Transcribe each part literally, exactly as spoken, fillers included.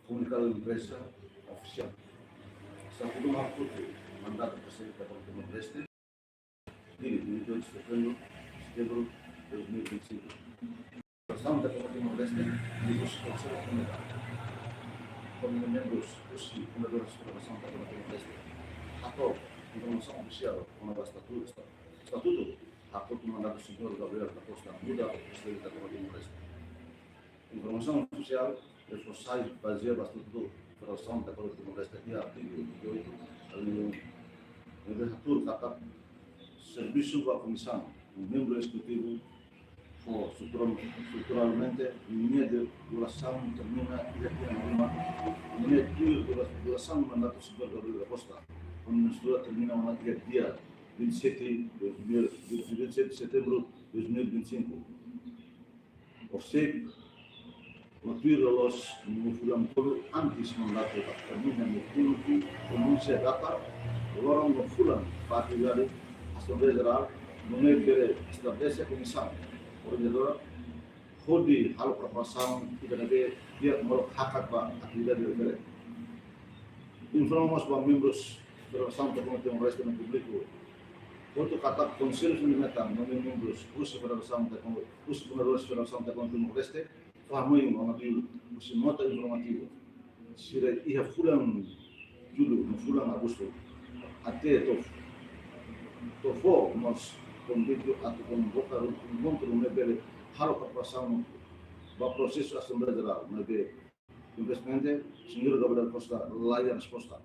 Komunikadu imprensa ofisiál. Estatutu hakotu mandatu Prezidente Timor-Leste, Dili, vinte e oito de setembro, setembro de dois mil e vinte e cinco. Federasaun Taekwondo Timor-Leste, liuhusi Konsellu Federasaun, membros husi fundadores Federasaun Taekwondo Timor-Leste, hato'o informasaun ofisiál kona-ba estatutu, estatutu hakotu mandatu Señór Gabriel da Costa Muda, Prezidente Taekwondo Timor-Leste. Informasaun ofisiál, reforsa bazeia ba estatutu Federasaun Taekwondo Timor-Leste iha artigu vinte e oito, alínea um, ne'ebé hatuur katak servisu ba komisaun, membru ezekutivu, fó estrutural-, estruturalmente, nia durasaun termina iha tinan lima, nia tuir dura-, durasaun mandatu Señór Gabriel da Costa, kuandu nia termina ona iha dia vinte e sete de, de, vinte e sete de setembro de dois mil e vinte e cinco. Horisehik, no tuir loloos no fulan tolu antes mandatu termina, no tuir pronunsia data, loron no fulan ba atividade Asembleia Jerál, nune'e bele estabelese komisaun koordenadora hodi halo preparasaun ida-ne'ebé di'ak molok hakat ba atividade refere. Informa mós ba membrus Federasaun Taekwondo Timor-Leste no públiku hotu katak Konsellu Fundu Metan no nia membrus husi Federasaun Taekwondo, husi fundadores Federasaun Taekwondo Timor-Leste, fó hanoin ona liuhusi nota informativa sira iha fulan Jullu no fulan Agostu, até to'o, to'o fó mós konvite atu konvoka enkontru ne'ebé bele halo preparasaun ba prosesu Asembleia Jerál, maibé infelizmente Señór Gabriel Costa laiha resposta.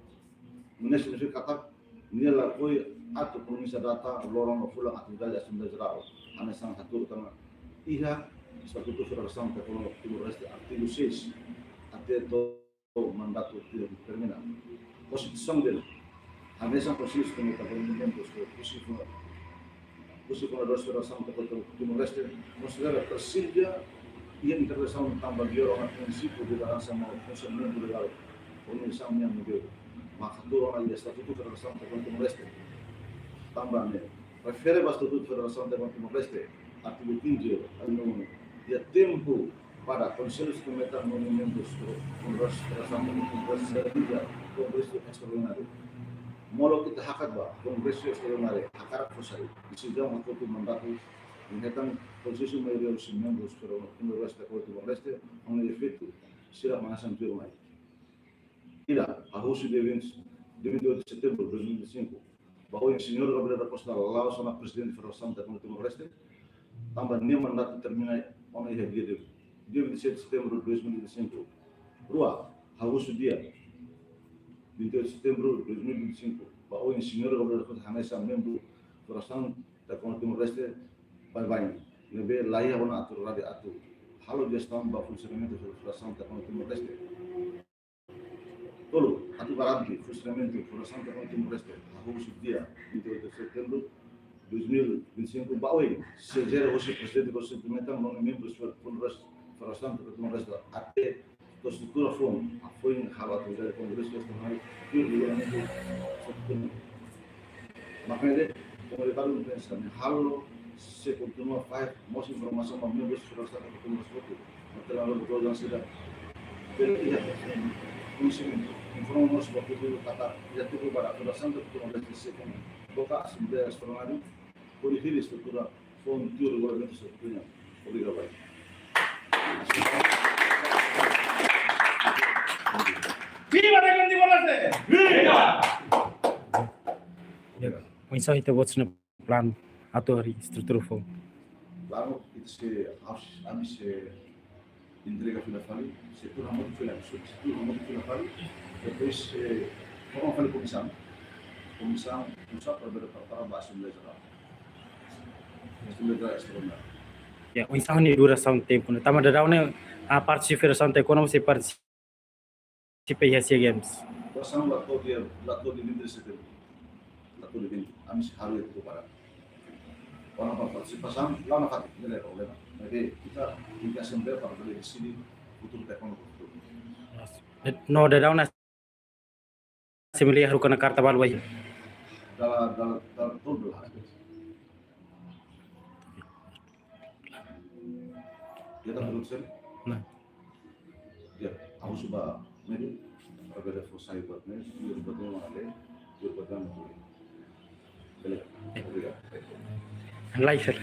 Nune'e signifika katak nia lakohi atu pronunsia data, loron no fulan atividade Asembleia Jerál. Hanesan hatuur tan iha Estatutu Federasaun Taekwondo Timor-Leste artigu seis, até to'o mandatu termina. Konstituisaun dele, hanesan Konstituisaun Taekwondo Timor-Leste, husi funda-, husi fundadores Federasaun Taekwondo Timor-Leste, konsidera presiza iha intervensaun tanba viola prinsípiu de lideransa no funsionamentu legál organizasaun nian, ne'ebé mak hatuur ona iha Estatutu Federasaun Taekwondo Timor-Leste. Tanba ne'e refere ba Estatutu Federasaun Taekwondo Timor-Leste, artigu quinze, alínea um, iha tempu para Konsellu Fundu Metan no nia membrus, Kongresu Federasaun Taekwondo Timor-Leste, kongresu estraordináriu. Molok ita hakat ba kongresu estraordináriu, hakarak fó sai desizaun hakotu mandatu, nia hetan konsensu maioria husi membrus Federasaun Taekwondo Timor-Leste, ho efeitu sira hanesan tuirmai. Ida, hahú husi dia vinte, dia vinte e oito de setembro de dois mil e vinte e cinco, ba oin Señór Gabriel da Costa la'ós ona Prezidente Federasaun Taekwondo Timor-Leste, tanba nia mandatu termina ona iha dia, dia vinte e sete de setembro de dois mil e vinte e cinco. Rua, hahú husi dia vinte e oito de setembro de dois mil e vinte e cinco, ba oin Señór Gabriel da Costa hanesan membru Federasaun Taekwondo Timor-Leste baibain, ne'ebé laiha ona autoridade atu halo jestaun ba funsionamentu Federasaun Taekwondo Timor-Leste. Tolu, atu garante funsionamentu Federasaun Taekwondo Timor-Leste, hahú husi dia vinte e oito de setembro de dois mil e vinte e cinco, ba oin sei jere husi Prezidente Konsellu Fundu Metan no nia membrus Federasaun Taekwondo Timor-Leste, até to'o estrutura foun, foin halo atividade kongresu estraordináriu, tuir regulamentu. Mak ne'e de'it, komunikadu imprensa ne'e halo, sei kontinua fahe mós informasaun ba membrus Federasaun Taekwondo Timor-Leste hotu, no tela lo do dan sida bele iha koñesimentu. Informa mós ba públiku katak iha tuku para Federasaun Taekwondo Timor-Leste sei konvoka asembleia estraordinária hodi hili estrutura foun tuir regulamentu estraordináriu. Obrigadu. Viva Taekwondo Timor-Leste! Viva! Ya, oinsá ita-boot sira-nia planu atu harii estrutura foun? Planu ita sei, ami sei entrega fila fali, sei tuur hamutuk fila, sei tuur hamutuk fila fali, depois, eh, forma fali komisaun. Komisaun uza para bele prepara ba Asembleia Jerál. Asembleia Jerál estraordinária. Ya, oinsá nia durasaun tempu ne'e? Tanba daudaun ne'e, ah, parte Federasaun Taekwondo sei partisipa iha Asia Games. Durasaun la to'o dia, la to'o dia vinte de setembro. La to'o dia vinte. Ami sei halo itu para. Ona ba partisipasaun, la na fatin, ne'e la problema. Maibé ita, ita asembleia para bele deside futuru taekwondo futuru. No daudaun ne'e asembleia haruka ona karta balu ba iha? Dala, dala, dala tolu bulan. Ya, tak produsen? Nah. Ya, ha'u husu ba Mari, para bele fó sai buat ne'e, iha buat ne'e mak ha'u halo, iha buat ne'e mak ha'u halo. Bele, obrigadu. Lae, sir.